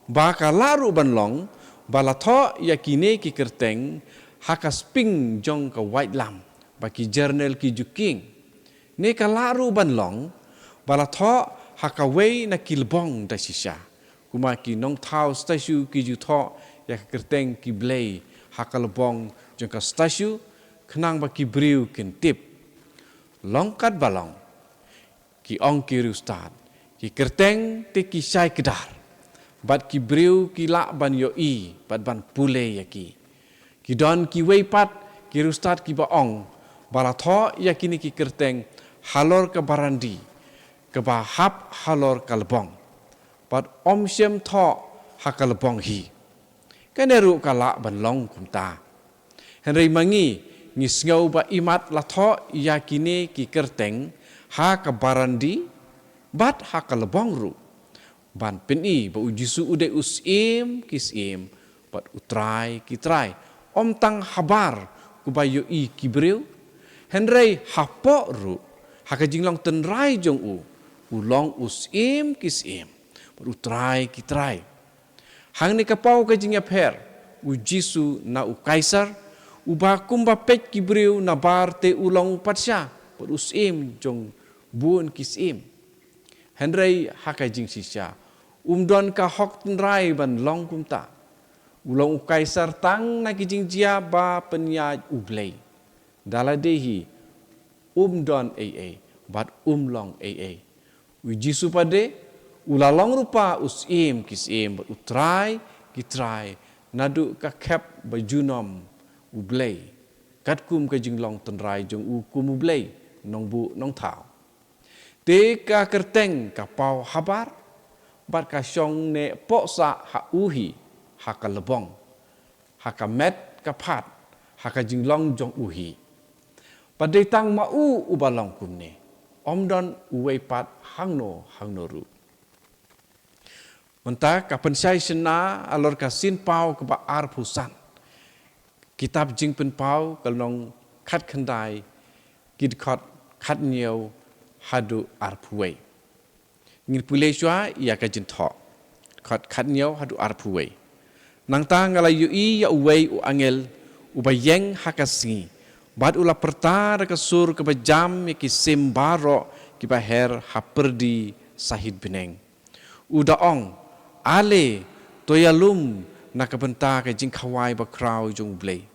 ba ka lah ruh ban long ba la thoh ïa kine ki kyrteng ha ka sping jong ka waitlam ba ki jyrnel ki ju kieng. Ne ka lah ruh ban long ba la thoh ha kawei na ki lbong da shisha. Kumba ki nongthaw statue ki ju thoh ïa ka kyrteng ki blei ha ka lbong jong ka statue khnang ba ki briew kin tip. Long katba long, ki ong ki riewstad, ki kyrteng te ki shai kdar bad ki briew ki lah ban ïohi bad ban pule ïa ki. Ki don kiwei pat ki riewstad kiba ong ba la thoh ïa kine ki kyrteng halor ka barandi kaba hap halor ka lbong bad ym shym thoh ha ka lbong hi. Kane ruh ka lah ban long kumta. Hynrei ma ngi, ngi sngew ba imat la thoh ïa kine ki kyrteng ha ka barandi bad ha ka lbong ruh, ban pyni ba u Jisu u dei u Syiem ki syiem bad u Trai ki trai. Ym tang habar kumba ïohi ki briew, hynrei hapoh ruh, ha ka jinglong tynrai jong u, u long u Syiem ki syiem bad u Trai ki trai. Hangne ka paw ka jingïapher u Jisu na u Kaisar, uba kumba peit ki briew nabar te u long u patsha bad u syiem jong bun ki syiem. Hynrei ha ka jingshisha, um don ka hok tynrai ban long kumta. U long u Kaisar tang na ki jingjia ba pynïaid u Blei. Da lade hi, um don ei ei bad um long ei ei. U Jisu pat de u la long ruh pat u Syiem ki syiem bad u Trai ki trai naduh ka khep ba junom u Blei, katkum ka jinglong tynrai jong u kum u Blei Nongbuh Nongthaw. Te ka kyrteng ka paw habar bad ka shong ne poh sah ha u hi, ha ka lbong, ha ka met ka phad, ha ka jinglong jong u hi. Bad dei tang ma u uba long kumne, ym don uwei pat hangno hangno ruh. Mynta ka pynshai shynna halor ka sien paw kaba arphew san. Kitab Jingpynpaw ka lynnong khatkhyndai, ki dkhot khathynñiew haduh arphew wei. Ngin pule shuwa ïa ka jingthoh. Dkhot khathynñiew haduh arphew wei. Nangta nga la ïohi ïa uwei u angel uba ïeng ha ka sngi bad u la pyrta da ka sur kaba jam ïa ki sim baroh kiba her ha pyrdi sahit bneng. U da ong, Ale, to ïalum na ka bynta ka jingkhawai bakhraw jong U Blei,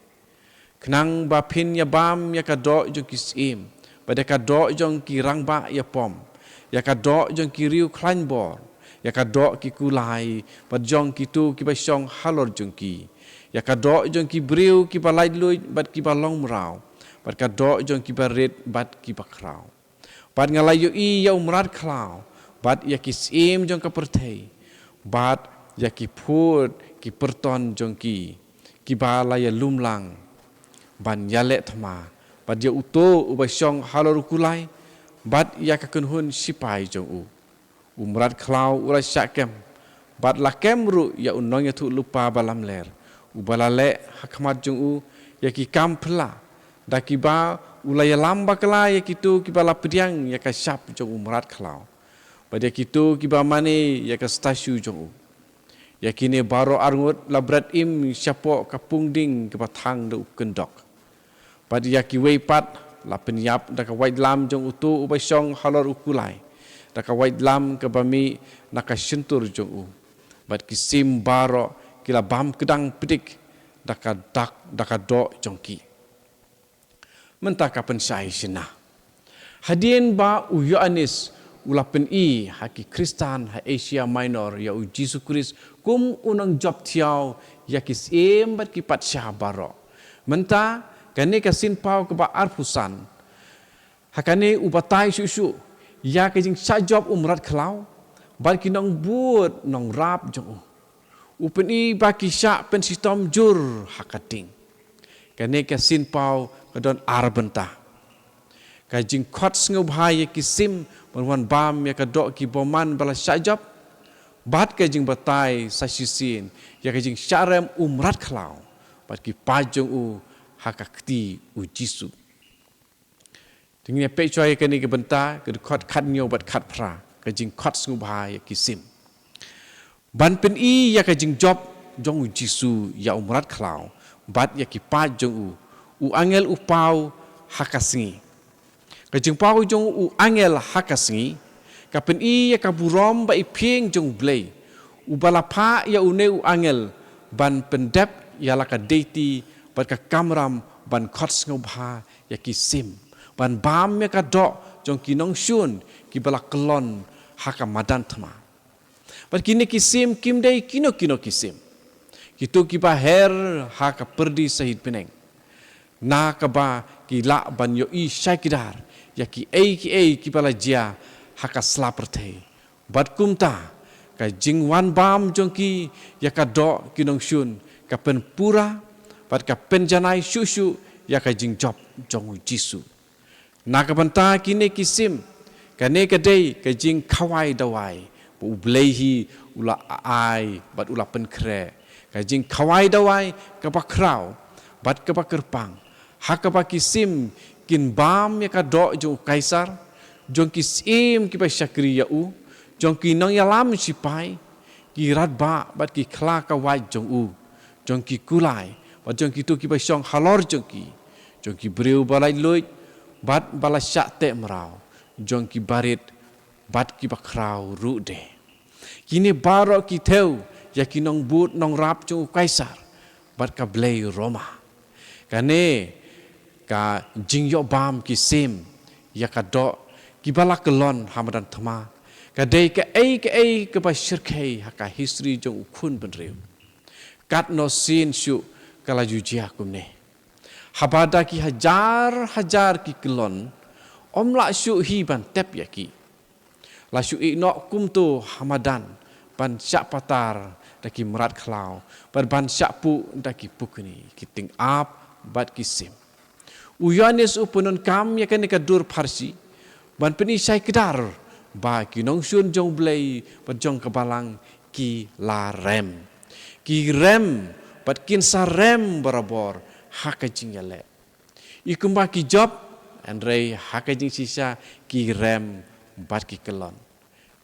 khnang ba phin ïabam ïa ka doh jong ki syiem, bad ïa ka doh jong ki rangbah ïapom, ïa ka doh jong ki riewkhlaiñ bor, ïa ka doh ki kulai, bad jong kito kiba shong halor jong ki, ïa ka doh jong ki briew kiba laitluid bad kiba longmraw, bad ka doh jong kiba rit bad kiba khraw. Bad nga la ïohi ïa u mrad khlaw, bad ïa ki syiem jong ka pyrthei, bad ïa ki phut ki pyrton jong ki, kiba la ïalum lang ban ïaleh thma, bad ïa uto uba shong halor u kulai, bad ïa ka kynhun shipai jong u. U mrad khlaw u la shah kem, bad la kem ruh ïa u nongïathuhlypa balamler, uba la leh ha khmat jong u ïa ki kam phylla, da kiba u la ïalam bakla ïa kito kiba la pdiang ïa ka shap jong u mrad khlaw, bad ïa kito kiba mane ïa ka statue jong u. Ïa kine baroh arngut la bret im shapoh ka pung ding kaba thang da u kyndok. Bad ïa kiwei pat la pynïap da ka waitlam jong uto uba shong halor u kulai, da ka waitlam kaba mih na ka shyntur jong u. Bad ki syiem baroh ki la bam kdang pdik da ka dak, da ka doh jong ki. Mynta ka pynshai shynna. Hadien ba u Ïoannis u la pyni ha ki Khristan ha Asia Minor ïa u Jisu Khrist kum u nongjop thiaw ïa ki syiem bad ki patsha baroh. Mynta kane ka sien paw kaba arphew san, ha kane u batai shuh shuh ïa ka jingshah jop u mrad khlaw bad ki nongbud nongrap jong u. U pyni ba ki shah pynshitom jur ha ka ding. Kane ka sien paw ka don ar bynta. Ka jingkhot sngewbha ïa ki syiem ban wan bam ïa ka doh ki bymman ba la shah jop, bad ka jingbatai sa shisien ïa ka jingshah rem u mrad khlaw bad ki paid jong u ha ka kti u Jisu. Te ngin ïa peit shuwa ïa kane ka bynta, ka dkhot khathynñiew bad khatphra, ka jingkhot sngewbha ïa ki syiem. Ban pyni ïa ka jingjop jong u Jisu ïa u mrad khlaw bad ïa ki paid jong u, u angel u paw ha ka sngi. Ka jingpaw jong u angel ha ka sngi ka pyni ïa ka burom ba iphieng jong U Blei, uba la phah ïa une u angel ban pyndep ïa la ka deiti bad ka kamram ban khot sngewbha ïa ki syiem, ban bam ïa ka doh jong ki nongshun kiba la kyllon ha ka madan thma. Bad kine ki syiem kim dei kino kino ki syiem. Kito kiba her ha ka pyrdi sahit bneng, na kaba ki lah ban ïohi shai kdar ïa kiei kiei kiba la jia ha ka sla pyrthei. Bad kumta, ka jingwan bam jong ki ïa ka doh ki nongshun ka pynpura bad ka pynjanai shuh shuh ïa ka jingjop jong u Jisu. Na ka bynta kine ki syiem, kane ka dei ka jingkhawai dawai ba U Blei hi u la ai bad u la pynkhreh. Ka jingkhawai dawai kaba khraw bad kaba kyrpang, ha kaba ki syiem kin bam ïa ka doh jong u Kaisar, jong ki syiem kiba shakri ïa u, jong ki nongïalam shipai, ki radbah bad ki khlakawait jong u, jong ki kulai bad jong kito kiba shong halor jong ki, jong ki briew ba laitluid bad ba la shah teh mraw, jong ki barit bad kiba khraw ruh de. Kine baroh ki thew ïa ki nongbud nongrap jong u Kaisar bad ka blei Roma. Kane ka jingïoh bam ki syiem ïa ka doh kiba la kyllon ha madan thma ka dei kaei kaei kaba shyrkhei ha ka history jong u khun bynriew. Katno sien shuh ka la ju jia kumne. Haba da ki hajar hajar ki kyllon, ym lah shuh hi ban tep ïa ki. La shu ïeh noh kumto ha madan ban shah patar da ki mrad khlaw bad ban shah puh da ki pukni, ki tyngab bad ki syiem. U Ïoannis u pyndonkam ïa kane ka dur pharshi ban pyni shai kdar ba ki nongshun jong U Blei bad jong ka Balang ki la rem. Ki rem bad kin sa rem barabor ha ka jingïaleh. I kumba ki jop, hynrei ha ka jingshisha ki rem bad ki kyllon.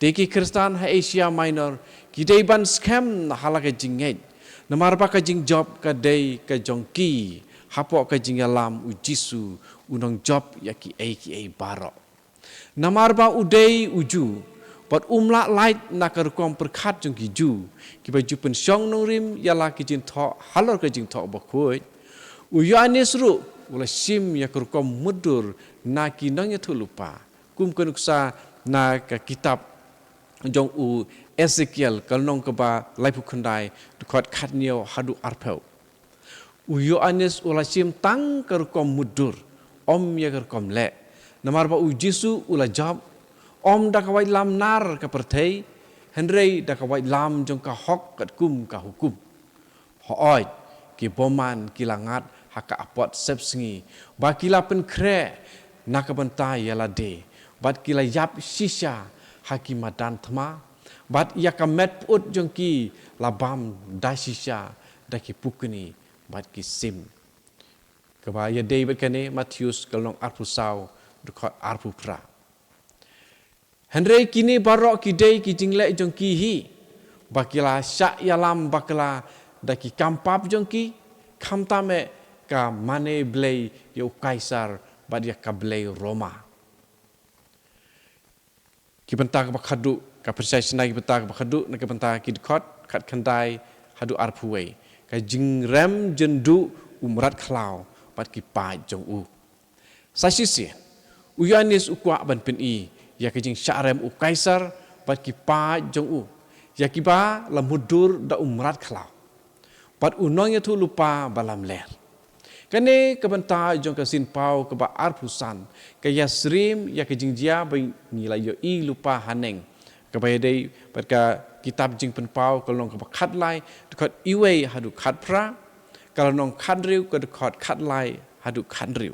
Te ki Khristan ha Asia Minor ki dei ban skhem ha la ka jingngeit, namar ba ka jingjop ka dei ka jong ki hapoh ka jingïalam u Jisu, u nongjop ïa kiei kiei baroh. Namar ba u dei u Jiw, Bad um lah lait na ka rukom pyrkhat jong ki Jiw, kiba ju pynshong nongrim ïa la ki jingthoh halor ka Jingthoh Bakhuid. U Ïoannis ruh u la shim ïa ka rukom mutdur na ki nongïathuhlypa, kum ka nuksa na ka kitab jong u Esekiel, ka lynnong kaba laiphew khyndai, dkhot khathynñiew haduh arphew. U Ïoannis u la shim tang ka rukom mutdur, ym ïa ka rukom leh. Namar ba U Jisu u la jop, ym da ka waitlam nar ka pyrthei, hynrei da ka waitlam jong ka hok katkum ka hukum. Hooid, ki bymman ki la ngat ha ka apot sepsngi, ba ki la pynkhreh na ka bynta ïa lade, bad ki la ïap shisha ha ki madan thma, bad ïa ka met pyut jong ki la bam da shisha da ki pukni bad ki sim. Kaba ïadei bad kane, Mathaios ka lynnong arphew saw, dkhot arphew phra. Hynrei kine baroh ki dei ki jingleh jong ki hi, ba ki la shah ïalam bakla da ki kam pap jong ki, khamtam eh ka mane blei ïa u Kaisar bad ïa ka blei Roma. Ki bynta kaba khadduh, ka pyrshah shna ki bynta kaba khadduh, na ki bynta ki dkhot khatkhyndai haduh arphew wei. Ka jingrem jynduh u mrad khlaw bad ki paid jong u. Sa shisien, u Ïoannis u kwah ban pyni ïa ka jingshah rem u Kaisar bad ki paid jong u, ïa kiba la mutdur da u mrad khlaw bad u nongïathuhlypa ba lamler. Kane ka bynta jong ka synpaw kaba arphew san, ka ïasyriem ïa ka jingjia ba ngi la ïohi lypa haneng, kaba ïadei bad ka kitab Jingpynpaw ka lynnong kaba khatlai, dkhot iwei haduh khatphra, ka lynnong khathynriew ka dkhot khatlai haduh khathynriew.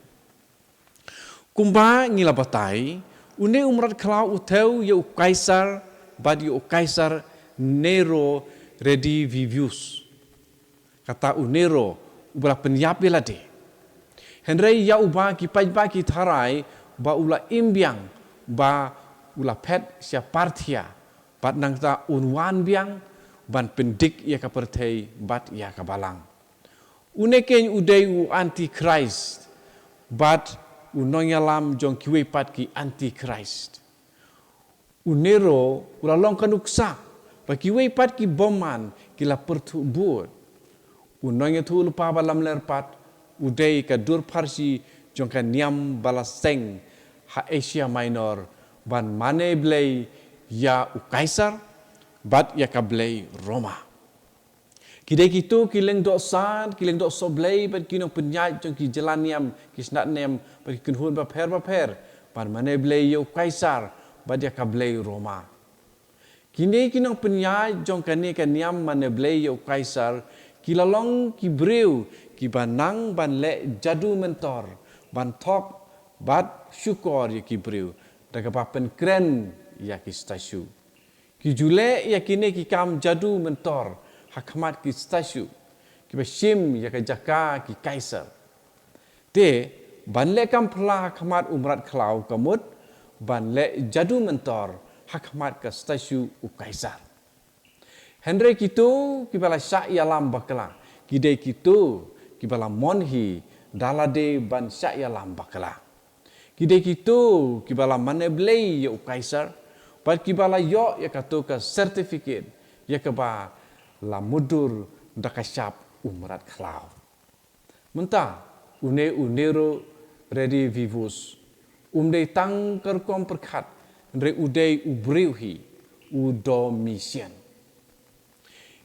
Kumba ngi la batai, une u mrad khlaw u thew ïa u Kaisar, bad ïa u Kaisar Nero Redivivus. Kata u Nero uba la pynïap ïa lade. Hynrei ïa uba ki paidbah ki tharai ba u la im biang, ba u la phet sha Parthia, bad nangta un wan biang ban pyndik ïa ka pyrthei bad ïa ka balang. Une keiñ u dei u Antichrist, bad u nongïalam jong kiwei pat ki Antichrist. U Nero u la long ka nuksa ba kiwei pat ki bymman ki la pyrthuh bud. U nongïathuhlypa ba lamler pat u dei ka dur pharshi jong ka niam ba la seng ha Asia Minor, ban mane blei ïa u Kaisar bad ïa ka blei Roma. Ki dei kito ki lyngdoh san, ki lyngdoh sohblei bad ki nongpynïaid jong ki jylla niam, ki shnat niam bad ki kynhun bapher bapher, ban mane blei ïa u Kaisar bad ïa ka blei Roma. Kine ki nongpynïaid jong kane ka niam mane blei ïa u Kaisar ki la long ki briew kiba nang ban leh jadu mentor, ban thok bad shukor ïa ki briew da kaba pynkren ïa ki statue. Ki ju leh ïa kine ki kam jadu mentor ha khmat ki statue kiba shim ïa ka jaka ki Kaisar. Te ban leh kam phylla ha khmat u mrad khlaw ka mut ban leh jadu mentor ha khmat ka statue u Kaisar. Hynrei kito kiba la shah ïalam bakla ki dei kito kiba la mon hi da lade ban shah ïalam bakla. Ki dei kito kiba la mane blei ïa u Kaisar bad kiba la ïoh ïa kato ka certificate ïa kaba la mutdur da ka shap u mrad khlaw. Mynta une u Nero Redivivus um dei tang ka rukom pyrkhat, hynrei u dei u briew hi, u Domitian.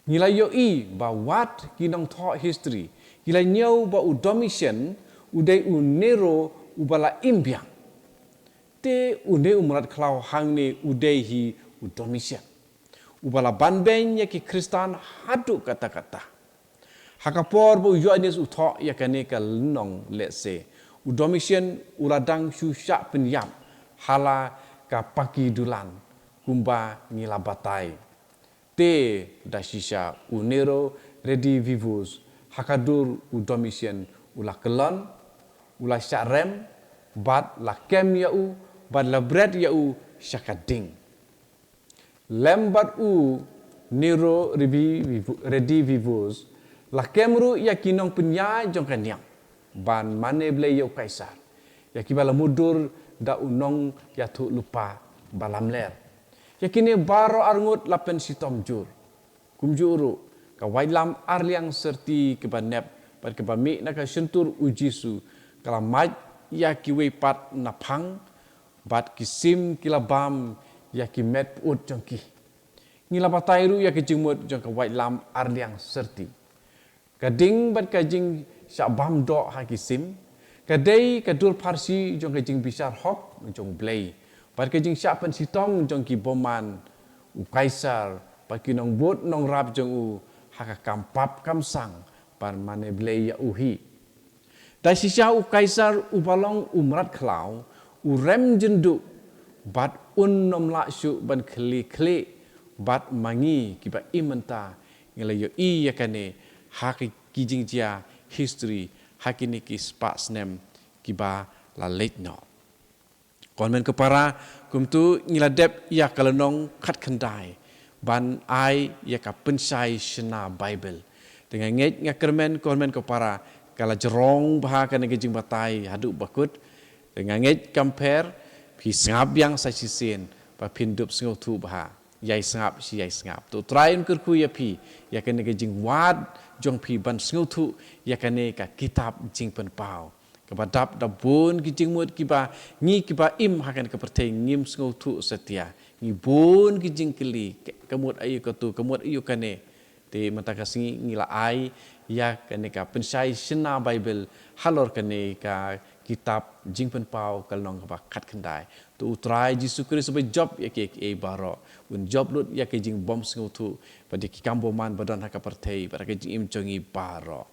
Ngi la ïohi ba wat ki nongthoh history ki la ñiew ba u Domitian u dei u Nero uba la im biang. Te une u mrad khlaw hangne u dei hi u Domitian, uba la banbeiñ ïa ki Khristan haduh katta katta. Ha ka por ba u Ïoannis u thoh ïa kane ka lynnong lehse u Domitian u la dang shu shah pynïap ha la ka paki dulan, kumba ngi la batai. Te da shisha u Nero Redivivus, ha ka dur u Domitian u la kyllon, u la shah rem, bad la kem ïa u, bad la bret ïa u sha ka ding. Lem bad u Nero Revi-, Redivivus, la kem ruh ïa ki nongpynïaid jong ka niam ban mane blei ïa u Kaisar, ïa kiba la mutdur da u nongïathuhlypa ba lamler. Ïa kine baroh arngut la pynshitom jur. Kumjuh ruh, ka waitlam arliang syrti kaba nep bad kaba mih na ka shyntur u Jisu, ka la mait ïa kiwei pat na phang, bad ki sim ki la bam ïa ki met pyut jong ki. Ngi la batai ruh ïa ka jingmut jong ka waitlam arliang syrti. Ka ding bad ka jingshah bam doh ha ki sim ka dei ka dur pharshi jong ka jingbishar hok jong Blei, bad ka jingshah pynshitom jong ki bymman u Kaisar bad ki nongbud nongrap jong u ha ka kam pap kam sang, bad mane blei ïa u hi. Da shisha u Kaisar uba long u mrad khlaw, u rem jynduh, bad un nym lah shuh ban khlieh khlieh bad ma ngi kiba im mynta. Ngi la ïohi ïa kane ha ki jingjia history ha kine ki spah snem kiba la leit noh. Ko hynmen ko para, kumta ngi la dep ïa ka lynnong khatkhyndai ban ai ïa ka pynshai shna Baibl. Te nga ngeit, nga kyrmen, ko hynmen ko para, ka la jrong bha kane ka jingbatai haduh ba kut. Te nga ngeit kam pher, phi sngap biang sa shisien ba phin dup sngewthuh bha. Ïai sngap shi ïai sngap. To U Trai un kyrkhu ïa phi ïa kane ka jingwad jong phi ban sngewthuh ïa kane ka kitab Jingpynpaw. Kaba dap da bun ki jingmut kiba ngi kiba im ha kane ka pyrthei ngim sngewthuh satia. Ngi bun ki jingkylli, ka mut aïu katu, ka mut aïu kane. Te mynta ka sngi ngi la ai ïa kane ka pynshai shna Baibl halor kane ka kitab Jingpynpaw ka lynnong kaba khatkhyndai. To U Trai Jisu Khrist uba jop ïa kiei kiei baroh un jop lut ïa ka jingbym sngewthuh bad ïa ki kam bymman ba don ha ka pyrthei bad ha ka jingim jong ngi baroh.